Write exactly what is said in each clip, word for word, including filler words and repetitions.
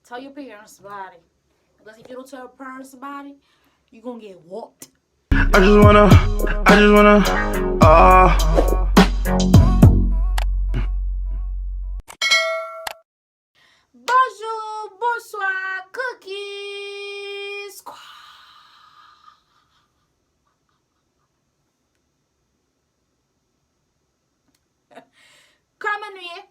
Tell your parents about it. Because if you don't tell your parents about it, you gonna get whooped. I just wanna, I just wanna, ah. Bonjou, bonswa, cookies. Kòman nou ye?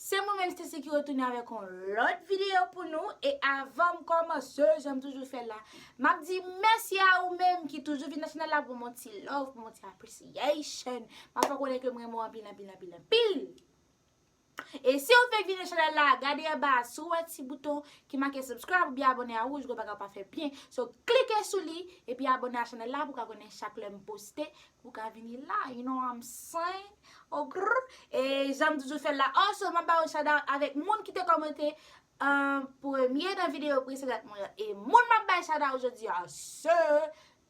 Se mwen menm Stacy ki retounen avèk yon lòt videyo pou nou. E avan m kòmanse, jan m toujou fè la, m ap di mèsi a ou menm ki toujou vin nan chanèl la pou yon ti love, pou yon ti appreciation. M ap fè konnen ke m renmen w anpil, anpil, anpil, anpil. E si w fèk vin nan chanèl la, gade anba a, si w wè ti bouton ki make subscribe oubyen abòne a wouj, gwo bagay w pa fè byen. So, klike sou li, epi abòne a chanèl la pou w ka konnen chak lè m poste, pou w ka vini la, you know what I'm saying? Ogrr. E jan m toujou fè l la. Also, m ap ba yon shout out avèk moun ki te kòmante an premye nan videyo presedan mwen an. E moun m ap bay shout out jodi a, se,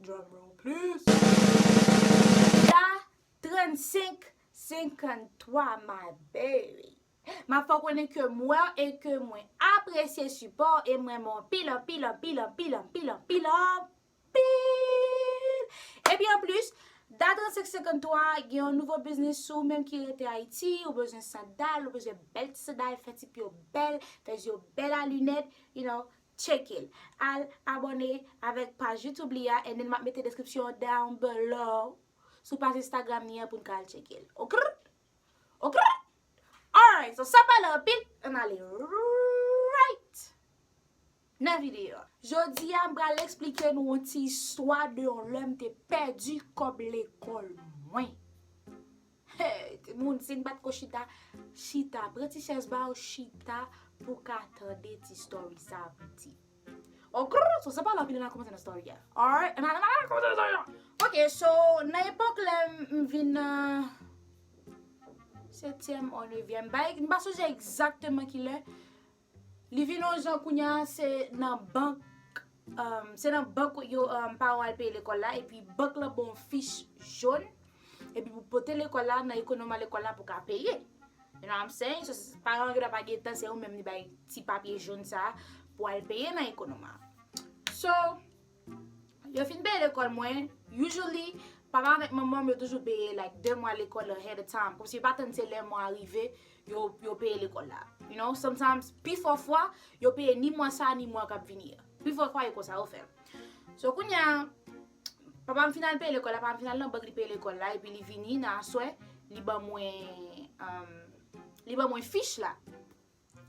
drum roll please, la trannsenk senkanntwa, my baby. M ap fè w konnen ke m wè w e ke mwen apresye sipò w e m renmen w anpil, anpil, anpil, anpil, anpil, anpil, anpil. Epi anplis, da trannsenk senkanntwa gen yon nouvo biznis. Si w menm ki rete Ayiti, ou bezwen sandal, ou bezwen bèl ti sandal, fè ti pye w bèl, fè zye w bèl a linèt, you know, tcheke l. Al abòne avèk paj YouTube li a, and then m ap mete deskripsyon an down below sou paj Instagram li an pou n ka al tcheke l. Oke? Oke? Alright, so san pale anpil, ann ale right nan videyo a. Jodi a, m pral eksplike nou yon ti istwa de yon lè m te pèdi kòb lekòl mwen. Hey, moun, si n pa t ko chita, chita, pran ti chèz ba w, chita pou w ka tande ti story sa piti. Oke, so san pale anpil, ann al kòmanse nan story a. Alright, ann al, ann al kòmanse nan story a. Oke, so, nan epòk lè m, m vin nan setyèm ou nevyèm, bay, m pa sonje egzakteman ki lè. Li vin yon jan kounye a, se nan bank, um, se nan bank yo, um, paran w al peye lekòl la, epi bank lan ba w yon fich jòn, epi pou pote lekòl la, nan ekonoma lekòl la pou ka peye. You know what I'm saying? So, s- paran an gentan pa gentan, se ou menm li bay ti papye jòn sa a pou al peye nan ekonoma. So, yo fin peye lekòl mwen. Usually, papa avèk manman m yo toujou peye, like, de mwa lekòl ahead of time. Kòmsi yo pa tann se lè mwa a rive, yo, yo peye lekòl la. You know, sometimes, pifò fwa, yo peye ni mwa sa, ni mwa k ap vini a. Pifò fwa, e konsa yo fè. So, kounye a, papa m fin al peye lekòl la, papa m fin al nan bank li peye lekòl la, epi li vini nan aswè, li ban mwen, um, li ban mwen fich la.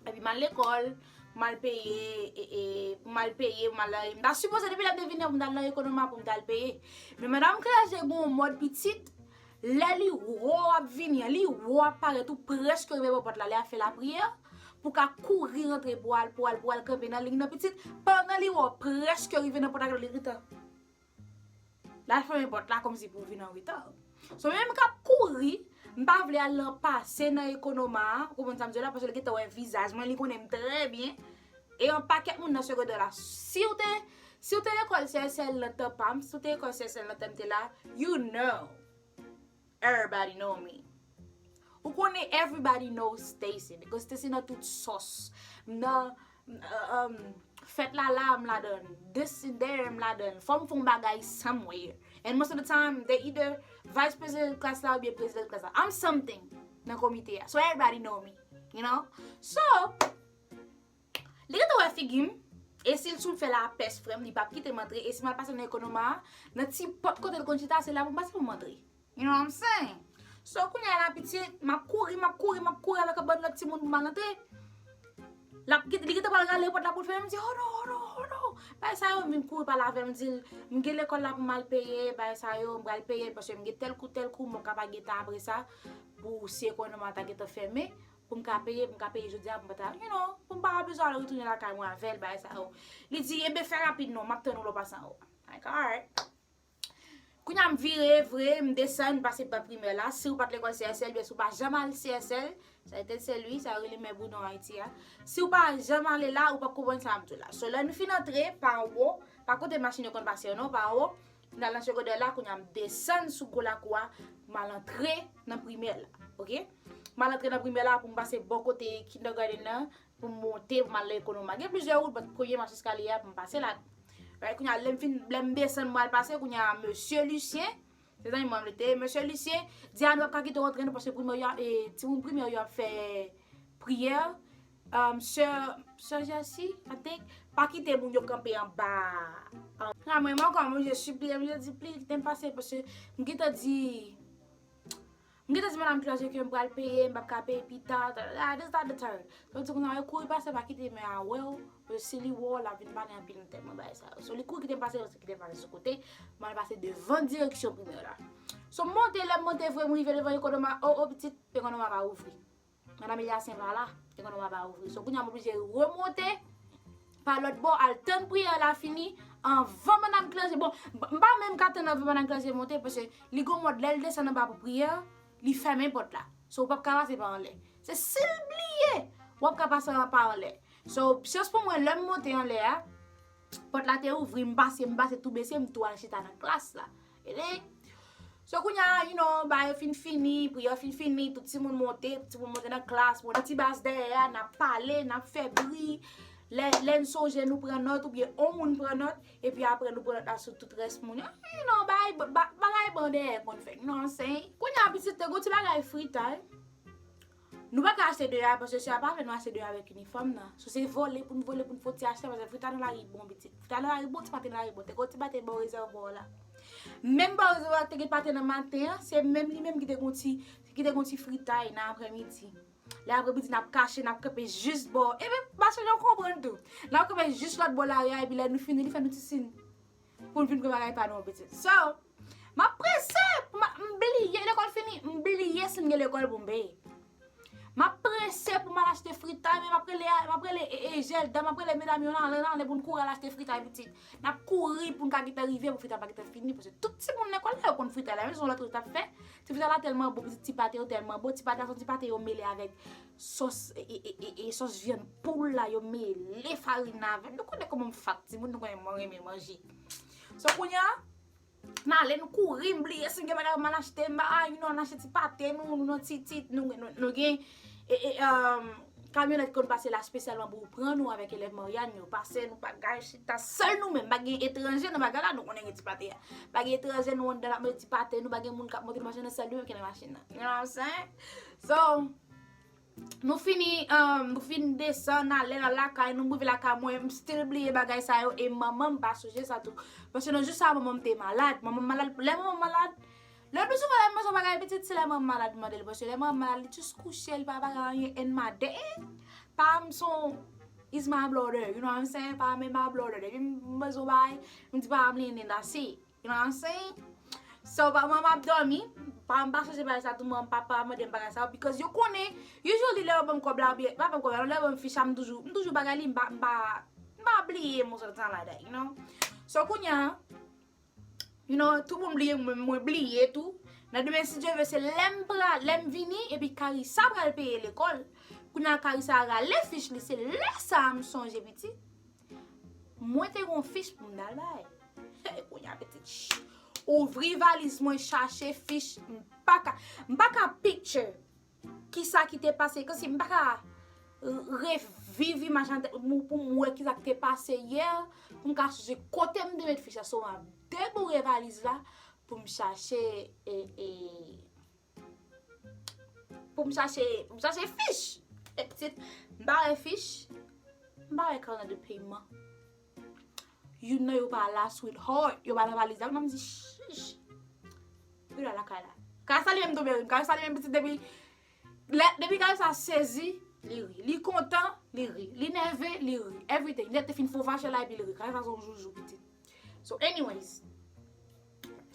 Epi m al lekòl, m al peye, e, e, m al peye, m al, m ta sipoze depi lè m te vini an pou m t al nan ekonoma pou m t al peye. Men madanm Claire gen yon mòd pitit, lè li wè w ap vini an, li wè w ap parèt, ou prèske rive bò pòt la, li ap fè lapriyè, pou ka kouri rantre pou al, pou al, pou al kanpe nan liy nan pitit, pandan li wè w prèske rive nan pòt la, li gentan l al fèmen pòt la kòmsi pou vin an reta. So, menm m k ap kouri, m pa vle al nan pase nan ekonoma a, ou konprann sa m di w la, paske l gentan wè vizaj mwen, li konnen m trè byen. E yon pakèt moun nan segondè la, si w te, si w te lekòl C S L nan tan pa m, si w te lekòl C S L nan tan m te la, you know. Everybody know me. Ou konnen everybody know Stacy, because Stacy nan tout sòs. M nan, um, fèt Lala, m ladan. This and there, m ladan. Fò m fè yon bagay somewhere. And most of the time, they either vice president klas la oubyen president klas la. I'm something nan komite a. So everybody know me, you know? So, li gentan wè figi m, e si l sou m fè lapès, frè m, li p ap kite m antre, e si m al pase nan ekonoma a, nan ti pòt kote l konn chita, se la pou m pase pou m antre. You know what I'm saying? So, kounye a la, pitit, m ap kouri, m ap kouri, m ap kouri avèk yon bann lòt timoun pou m al antre. L ap, li gentan pral rale pòt la pou l fèmen, m di, "Oh non, oh non, oh non." Bagay sa yo, m vin kouri pale avè l, m di l, "M gen lekòl la pou m al peye, bagay sa yo, m pral peye, paske m gen tèl kou, tèl kou, m ka pa gentan apre sa, pou si ekonoma ta gentan fèmen, pou m ka peye, pou m ka peye jodi a, pou m pa ta, you know, pou m pa bezwen al retounen lakay mwen avè l, bagay sa yo." Li di, "Enben, fè rapid non, m ap tann ou lè w pase anwo a." Like, alright. Kounye a m vire vre, m desann, m pase pa primè la. Si w pa t lekòl C S L, byen si w pa janm al C S L, sa e tèt sèl wi, sa yo rele mè boudon Ayiti a. Si w pa janm ale la, ou p ap konprann sa m di w la. So, lè nou fin antre pa anwo, pa kote machin yo konn pase yo non, pa anwo, n al nan segondè la, kounye a m desann sou gwo lakou a, m al antre nan primè la, oke? M al antre nan primè la pou m pase bò kote kindergarten nan, pou m monte, pou m al lekonoma. Gen plizyè wout, but premye mach eskalye a pou m pase la. Right, kounye a, lè m fin, lè m desann, m al pase, kounye a, mesye Lucien, se zanmi mwen li te ye, mesye Lucien, di a nou ap ka kite w antre nou, paske primè yo, e, timoun primè yo ap fè priyè. Um, sè, sè Jessie, I think, pa kite moun yo kanpe anba. Um, la, mwen, mwen, kòm, je sipliye, je di, please, kite m pase, paske m gentan di, M gentan di madanm Claire ke m pral peye, m p ap ka peye pita, ta, ta, ta, this, that, the third. Donk, di kounye a, kouri pase pa kite men a wè w, paske si li wè w, l ap vin pale anpil nan tèt mwen bagay sa yo. So, li kouri kite m pase, kite m pase sou kote, m al pase devan direksyon primè la. So, m monte, lè m monte vre, m rive devan lekonoma, o, o, pitit, lekonoma pa ouvri. Madanm Eliasen pa la, lekonoma pa ouvri. So, kounye a, m oblije remonte, pa lòt bò, al tann priyè la fini, anvan madanm Claire, bon, m pa menm ka tann anvan madanm Claire monte, paske li gon mòd lè l desann anba pou priyè, li fèmen pòt la. So, ou p ap ka pase pa anlè. Se si l bliye, w ap ka pase pa anlè. So, chans pou mwen, lè m monte anlè a, pòt la te ouvri, m pase, m pase tou bese, m tou al chita nan klas la. Ele, so, kounye a, you know, bagay yo fin fini, priyè fin fini, tout timoun monte, tout timoun monte nan klas, bon, nan ti baz dèyè a, n ap pale, n ap fè bri. Lè, lè n sonje, nou pran nòt, oubyen on moun pran nòt, epi apre nou pran nòt la sou tout rès moun yo. You know, bagay, ba-, bagay bon dèyè konn fèt, you know what I'm saying? Kounye a, pitit, te gon ti bagay fritay. Nou pa ka achte de a, paske sè a pa vle nou achte de a avèk inifòm nan. So, se vole pou n vole, pou n fè ti achte, paske frita nan lari bon, pitit. Frita nan lari bon, ti pate nan lari bon. Te gon ti pate bò rezèvwa la. Menm bò rezèvwa te gen pate nan maten an, se menm li menm ki te gon ti, ki te gon ti fritay nan aprèmidi. Lè aprèmidi, n ap kache, n ap kanpe jis bò. Epi, mache yo konprann tou. N ap kanpe jis lòt bò lari a, epi lè nou fini, li fè nou ti siy pou n vin pran bagay pa nou an, pitit. So, m ap prese, m ap, m bliye lekòl fini, m bliye si m gen lekòl pou m peye. M ap prese pou m al achte fritay, men m ap rele, m ap rele, e, e, Gelda, m ap rele medam yo nan, nan, nan, pou n kouri al achte fritay, pitit. N ap kouri pou n ka gentan rive, pou fritay pa gentan fini, paske tout timoun lekòl la, yo konn fritay la, men se yon lòt res t ap fè. Ti fritay la tèlman bon, pitit, ti pate yo tèlman bon, ti pate la, se yon ti pate yo mele avèk sòs, e, e, e, e, e sòs vyann poul la, yo mele farin nan avè l. Nou konnen kòman m fat, timoun, nou konnen mwen renmen manje. So, kounye a, n ale, nou kouri, m bliye si n gen bagay pou m al achte, m ba, a, you know, n achte ti pate, nou, nou, nou, ti, ti, nou, nou, nou gen, e, e, um, kamyonèt konn pase la espesyalman pou pran nou avèk elèv Marianne yo. Pase, nou pa gaye chita sèl nou menm, pa gen etranje nan bagay la, nou konnen gen ti pate a. Pa gen etranje, nou anndan n ap manje ti pate, nou pa gen moun k ap monte machin nan, sèl nou menm ki nan machin nan. You know what I'm saying? So, nou fini, um, nou fin desann, ale nan lakay, nou rive lakay mwen, m still bliye bagay sa yo, e manman m pa sonje sa tou. Paske nan jou sa, manman m te malad. Manman m malad, lè manman m malad, le pli souvan lè m bezwen bagay pitit, se lè manman m malad m mande l. Paske lè manman m malad, li jis kouche, li pa bagay anyen, and my dad, pa m son, is my brother, you know what I'm saying? Pa m e my brother. Depi m bezwen bagay, m di pa m li, and that's it. You know what I'm saying? So, pa mwen m ap dòmi, pa m pa sonje bagay sa tou, mwen papa mande m bagay sa, because yo konnen, usually lè yo ban m kòb la, oubyen, pa ban m kòb la, non, lè yo ban m fich la, m toujou, m toujou bagay li, m pa, m pa, m pa bliye most of the time like that, you know? So, kounye a, you know, tout moun bliye, mwen, mwen bliye tou. Nan demen, si Dye vle, se lè m pra-, lè m vini, epi Carissa pral peye lekòl. Kounye a, Carissa rale fich li, se lè sa a m sonje pitit. Mwen te gon fich pou m t al bay. Kounye a pitit, ch-, ouvri valiz mwen, chache fich, m pa ka, m pa ka picture kisa ki te pase, kòmsi m pa ka reviv imaj nan tèt mwen pou m wè kisa ki te pase yè, pou m ka sonje kote m te met fich la. So, m ap deboure valiz la pou m chache, e, e, pou m chache, pou m chache fich. E pitit, m pa wè fich, m pa wè karnè de peman. Youn nan yo pa la, sweetheart. Yo pa nan valiz la. Mwen m di, chiche. Yo la lakay la. Kay sa li menm tonbe ri. Kay sa li menm pitit depi, lè, depi kay sa sezi, li ri. Li kontan, li ri. Li nève, li ri. Everything. Li te fin fò fache la epi li ri. Kay sa se yon joujou pitit. So, anyways.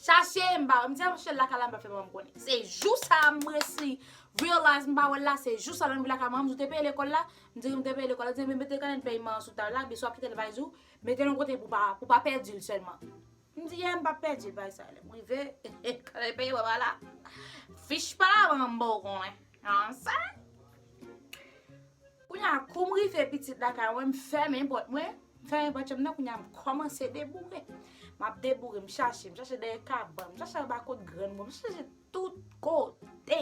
Chache, m pa, m di ap chache l lakay la, m pa fè manman m konnen. Se jou sa a m resi realize m pa wè l la, se jou sa a lè m vin lakay manman m, m di w te peye lekòl la, m di w m te peye lekòl la, m di men mete kanèt peman an sou tab la, byen si w ap kite l bay ou, mete l yon kote pou pa, pou pa pèdi l sèlman. M di, yeah, m p ap pèdi l, bay sa, lè m rive, kanèt peman an pa la, fich pa la, m ba w konnen. An sa? Kounye a, kou m rive pitit lakay mwen, m fèmen pòt mwen. M fèmen pòt chanm nan, kounye a, m kòmanse deboure. M ap deboure, m chache, m chache dèyè kabann, m chache anba kot grann mwen, m chache tout kote.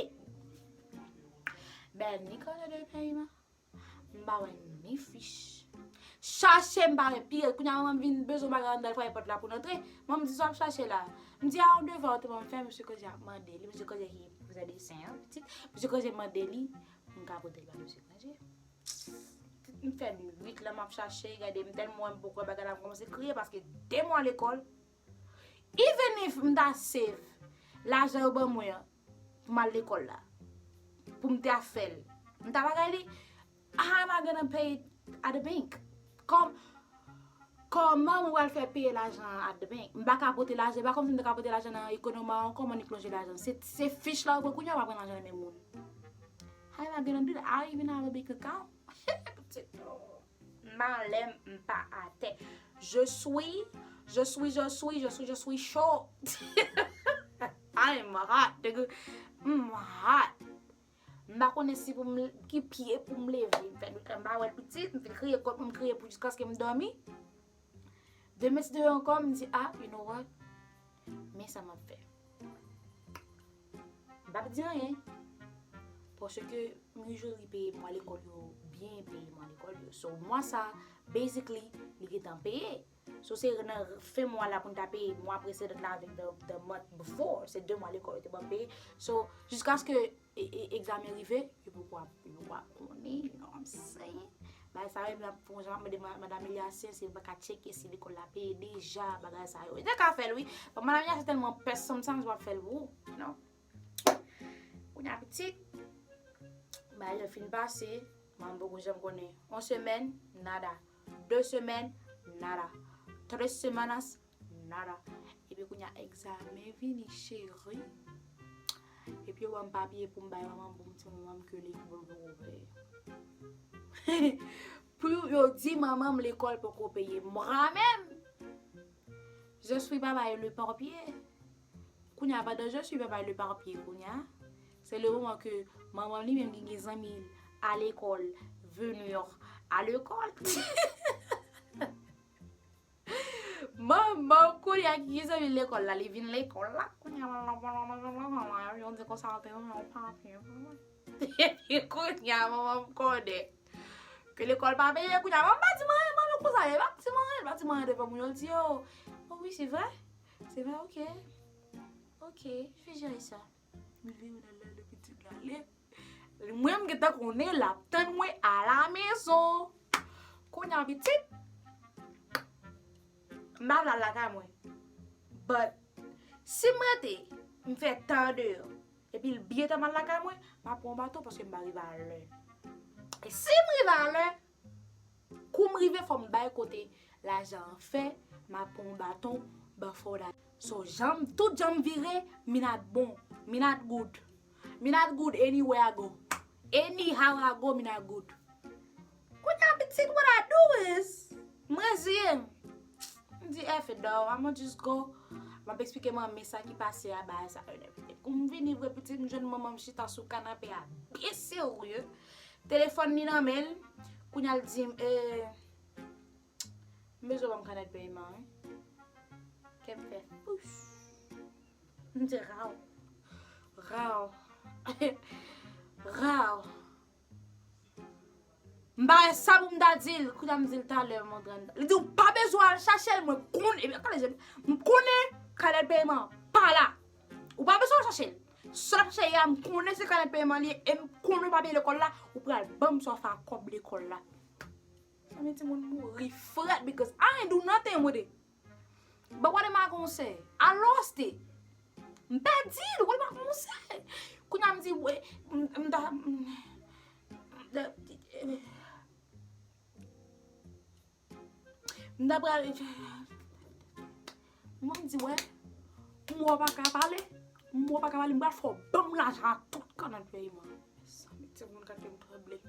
Bèl ni kanè de peman. M pa wè ni fich. Chache m pa wè pyès. Kounye a manman m vin bezwen bagay anndan, l frape pòt la pou n antre. Manman m di, "Sa w ap chache la?" M di, "A, yon deva w te ban m fè." Mesye koze ap mande li, mesye koze ki pou fè desen an, pitit. Mesye koze mande li pou m ka pote l ba mesye koze. M fè nwit la, m ap chache, gade, m tèlman wè m poko wè bagay la, m kòmanse kriye paske de mwa lekòl, even if m ta save lajan yo ban mwen an, pou m al lekòl la, pou m te ap fè l, m ta bagay li, how am I gonna pay it at the bank? Kòm, kòman mwen pral fè peye lajan an at the bank? M pa ka pote lajan, e pa kòmsi m te ka pote lajan nan ekonoma ankò, mwen ni plonje lajan. Se, se fich la ou pran kounye a, ou pa pran lajan nan men moun. How am I gonna do that? I don't even have a bank account. Pitit, oh. M pa anlè, m pa atè. Je suis, je suis, je suis, je suis, je suis chaud. I'm hot, nigga. M hot. M pa konnen si pou m, ki pye pou m leve. M fè, m pa wè l pitit, m fin kriye kot mwen, m kriye pou jiskaske m dòmi. Demen si Dye vle ankò, m di, "Ah, you know what? Men sa m ap fè." M p ap di anyen. Paske m usually peye mwa lekòl yo, byen peye mwa lekòl yo. So, mwa sa, basically, li gentan peye. So, se nan fen mwa la pou n ta peye mwa presedan la avèk the, the month before. Se de mwa lekòl yo te ban m peye. So, jiskaske e, e, egzamen rive, yo poko ap, yo poko ap konnen, you know what I'm saying? Bagay sa yo, m ap fè yon jan, m ap mande ma-, madanm Eliasyen si l pa ka tcheke si lekòl la peye deja, bagay sa yo. Li te ka fè l, wi. But madanm Eliasyen tèlman pès, sometimes w ap fè l pou ou, you know? Kounye a pitit, bagay yo fin pase, manman m poko janm konnen. Yon semèn, nada. De semèn, nada. Tres semanas, nada. Epi kounye a egzamen vini, cheri. Epi yo ban m papye pou m bay manman m, pou m di manman m ke lekòl poko peye. Pou yo di manman m lekòl poko peye. Mwa menm, je suis pa bay le papye. Kounye a, pandan je suis pa bay le papye, kounye a, se le moman ke manman m li menm ki gen zanmi l a lekòl, venir a lekòl. Manman m kounye a ki gen zanmi l lekòl la, li vin lekòl la. Kounye a, manman m, manman m, manman m, manman m, yo di konsa, l te yon papye. Epi kounye a, manman m konnen ke lekòl pa peye, kounye a, manman m pa di m anyen, manman m konsa, li pa di m anyen, li pa di m anyen devan moun yo, l di, "Oh, oh oui, c'est vrai? C'est vrai, ok. Ok, je vais gérer ça." M vire nan lè de pitit la ale. Mwen, m gentan konnen l ap tann mwen a la mezon. Kounye a pitit, m pa vle al lakay mwen. But, si m rete, m fè tan andeyò, epi l byen tan m al lakay mwen, m ap pran yon baton paske m pa rive a lè. E si m rive a lè, kou m rive, fò m bay kote lajan an fè, m ap pran yon baton, ban fò da. So, jan m, tout jan m vire, mi not bon, mi not good. Mi not good anywhere I go. Anyhow I go, mi not good. Kounye a pitit, what I do is, m reziye m. M di, "F it, dawg, I'ma just go." M ap eksplike manman m sa ki pase a, bagay sa yo, and everything. Kou m vini vre, pitit, m jwenn manman m chita sou kanape a, byen serye. Telefòn li nan men l. Kounye a l di m, eh, "M bezwen ban m kanèt peyeman, wi." Kè m fè, "Pouch." M di, "Raw. Raw. Raw." M pa wè sa pou m ta di l. Kounye a m di l talè, m antre anndan. Li di, "Ou pa bezwen al chache l, mwen konnen." Epi, gade, m konnen kanèt peyeman an pa la. Ou pa bezwen al chache l. Sèl ap chache a, m konnen se kanèt peyeman li ye, e m konnen w pa peye lekòl la, ou pral ban m sa w fè ak kòb lekòl la. Sa vle di moun mouri frèt because I ain't do nothing with it. But what am I gonna say? I lost it. M pèdi l, what am I gonna say? Kounye a m di, we, m, m ta, m, m ta, m ta pral, mwen m di, we, m wè w pa ka pale, m wè w pa ka pale, m pral fè w ban m lajan ak tout kanèt peyeman. Mezanmi, timoun, gade m tranble.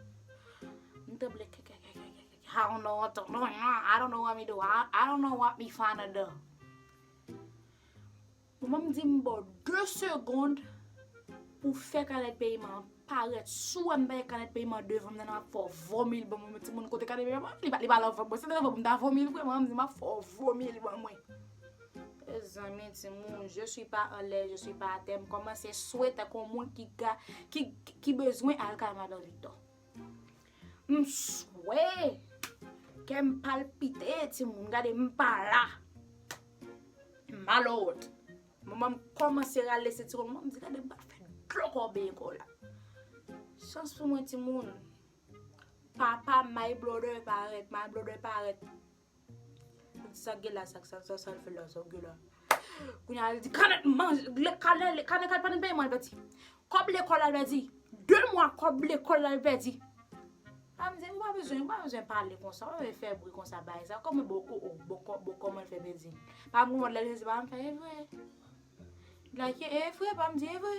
M tranble, kè, kè, kè, kè, kè, kè. I don't know what to do. I don't know what me do. I, I don't know what me finna do. Manman m di m ba w de segonn pou fè kanèt peyeman an parèt. Si w wè m pa gen kanèt peyeman devan m nan, m ap fè w vomi l ban mwen. Timoun, kote kanèt peyeman an? Li pa, li pa nan vant mwen. Si te nan vant mwen, m ta vomi l vre. Manman m di m ap fè w vomi l ban mwen. Mezanmi, timoun, je suis pas anlè, je suis pas atè. M kòmanse swe tankou yon moun ki ga, ki, ki bezwen al kay madan Victor. M swe. Kè m palpite, timoun, gade m pa la. My Lord. Manman m kòmanse rale sentiwon. Manman m di, gade m pral fè dlo kòbe kò la. Chans pou mwen, timoun. Papa, my brother parèt, my brother parèt. Li di, sa k gen la, sa, sa, sa, sa l fè la, sa k gen la. Kounye a, li di, kanèt manje, kanèt, kanèt pa nan peye mwen, l pèdi. Kòb lekòl la, l pèdi. De mwa, kòb lekòl la, l pèdi. Pa m di, ou pa bezwen, ou pa bezwen pale konsa, ou pa bezwen fè bri konsa, bagay sa. Kòman bon, oh, oh, bon, kò-, bon, kòman l fè pèdi? Pa m konprann lè l di, pa m fè, e vre. Like, e vre, pa m di, e vre.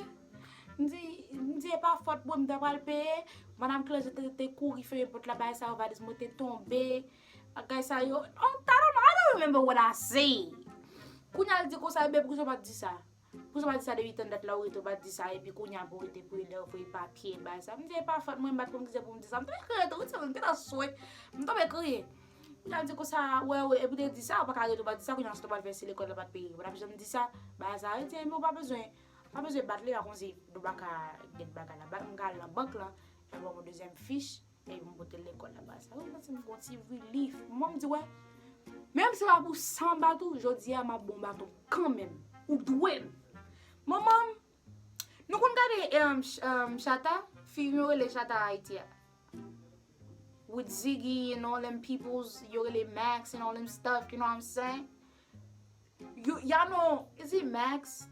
M di, m di, e pa fòt mwen, m ta pral peye. Madanm Claire te, te kouri fèmen pòt la, bagay sa yo, valiz mwen te tonbe. Bagay sa yo, oh, I don't, I don't remember what I say. Kounye a l di konsa, ebyen, poukisa w pa t di sa? Poukisa w pa t di sa depi tann dat la, ou rete, ou pa t di sa, epi kounye a pou w rete pou lè w voye papye, bagay sa. M di, e pa fòt mwen, m pa t konn kisa pou m di sa. M tonbe kriye tou, wi, timoun, m gentan swe. M tonbe kriye. Kounye a l di konsa, wè, wè, epi w te di sa, ou pa ka rete, ou pa t di sa, kounye a, si w pral fè si lekòl la pa t peye. Ou pa t janm di sa, bagay sa, rete, men ou pa bezwen, pa bezwen bat li la, kòmsi nou pa ka gen bagay la. Bat m ka al nan bank lan, y ap ban mwen dezyèm fich. Epi m pote l lekòl la, bagay sa. Ou santi m gon ti relief. Mwen, m di, wè, menm si se pa pou san bat ou, jodi a, m ap ba w baton kanmenm. Ou dwe m. Manman m, nou konn gade, um, ch-, um, Chata, fim yo rele Chata Ayiti a. With Ziggy and all them peoples, yo rele Max and all them stuff, you know what I'm saying? You, y'all know, is it Max?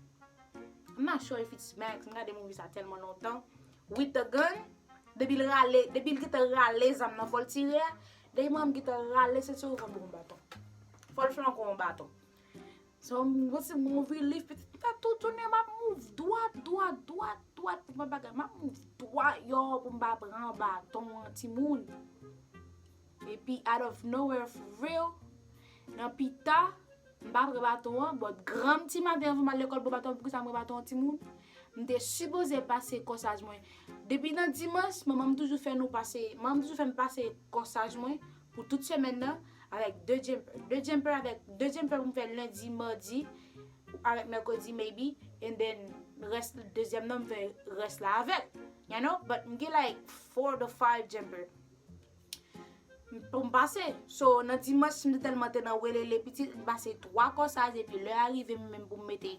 I'm not sure if it's Max. M gade movie sa tèlman lontan. With the gun, depi l rale, depi l gentan rale zam nan, fò l tire a. Depi mwen, m gentan rale sentiwon, fò l ba w yon baton. Fò l fè ankò yon baton. So, m santi m gon relief, pitit, m ta tou tounen, m ap move dwat, dwat, dwat, dwat, pou m pa bagay, m ap move dwat, yo, pou m pa pran baton an, timoun. Epi, out of nowhere, for real, nan pita, m pa pran baton an, but granm ti maten anvan m al lekòl, pran baton an, poukisa m pran baton an, timoun? M te sipoze pase kòsaj mwen. Depi nan dimanch, manman m toujou fè nou pase, manman m toujou fè m pase kòsaj mwen pou tout semèn nan, avèk de jumper. De jumper avèk, de jumper pou m fè lendi, madi, avèk mèkredi, maybe, and then rès, dezyèm nan, m fè rès la avèk, you know? But m gen, like, four to five jumper. M, pou m pase. So, nan dimanch, m te tèlman te nan welele pitit, m pase twa kòsaj, epi lè a rive, m menm pou m mete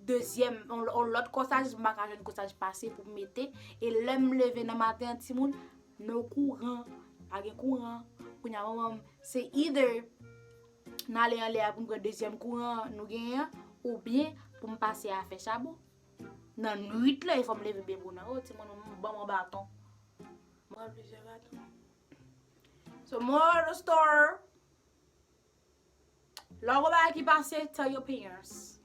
dezyèm, on, on lòt kòsaj, m pa ka jwenn kòsaj pase pou m mete. E lè m leve nan maten an, timoun, no kouran, pa gen kouran. Kounye a, manman m, se either n ale anlè a pou m pran dezyèm kouran nou genyen an, oubyen pou m pase a fè chabon. Nan nwit la, e fò m leve byen bonè. O, timoun, ban m yon baton. Mwen plizyè baton. So, moral of the story, lè w wè bagay ki pase, tell your parents.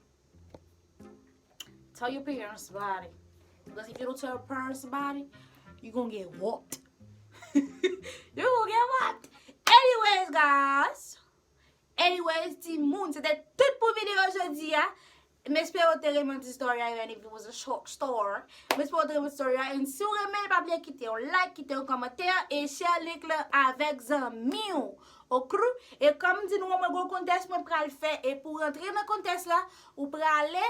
Tell your parents about it. Because if you don't tell your parents about it, you gonna get whooped. You gonna get whooped. Anyways, guys, anyways, timoun, se te tout pou videyo jodi a. M espere w te renmen ti story a, even if it was a short story. M espere w te renmen story a. And si w renmen, pa bliye kite yon like, kite yon kòmantè, e share link la avèk zanmi w. Oke? E kòm m di nou, mwen gon contest mwen pral fè. E pou rantre nan contest la, ou prale,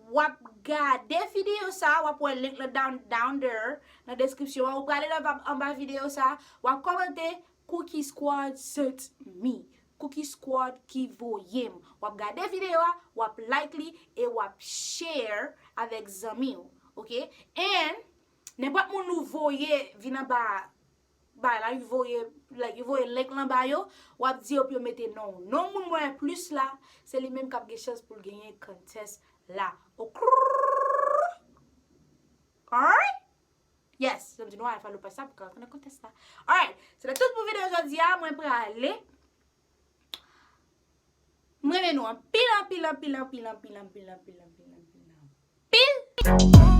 w ap gade videyo sa, w ap wè link la down, down there, nan description an. Ou prale nan anba, anba videyo sa, w ap kòmante, Cookie Squad sent me. Cookie Squad ki voye m. W ap gade videyo a, w ap like li, e w ap share avèk zanmi w. Oke? And, nenpòt moun ou voye vin anba, ba la, ou voye, like, ou voye link lan ba yo, w ap di yo pou yo mete non w. Non moun mwen plis la, se li menm k ap gen chans pou l genyen contest la. Oke? Alright? Yes, sa m di nou, Alpha Lopez sa pou ka nan contest la. Alright, se te tout pou videyo jodi a, mwen prale. Mwen renmen nou anpil, anpil, anpil, anpil, anpil, anpil, anpil, anpil, anpil, anpil.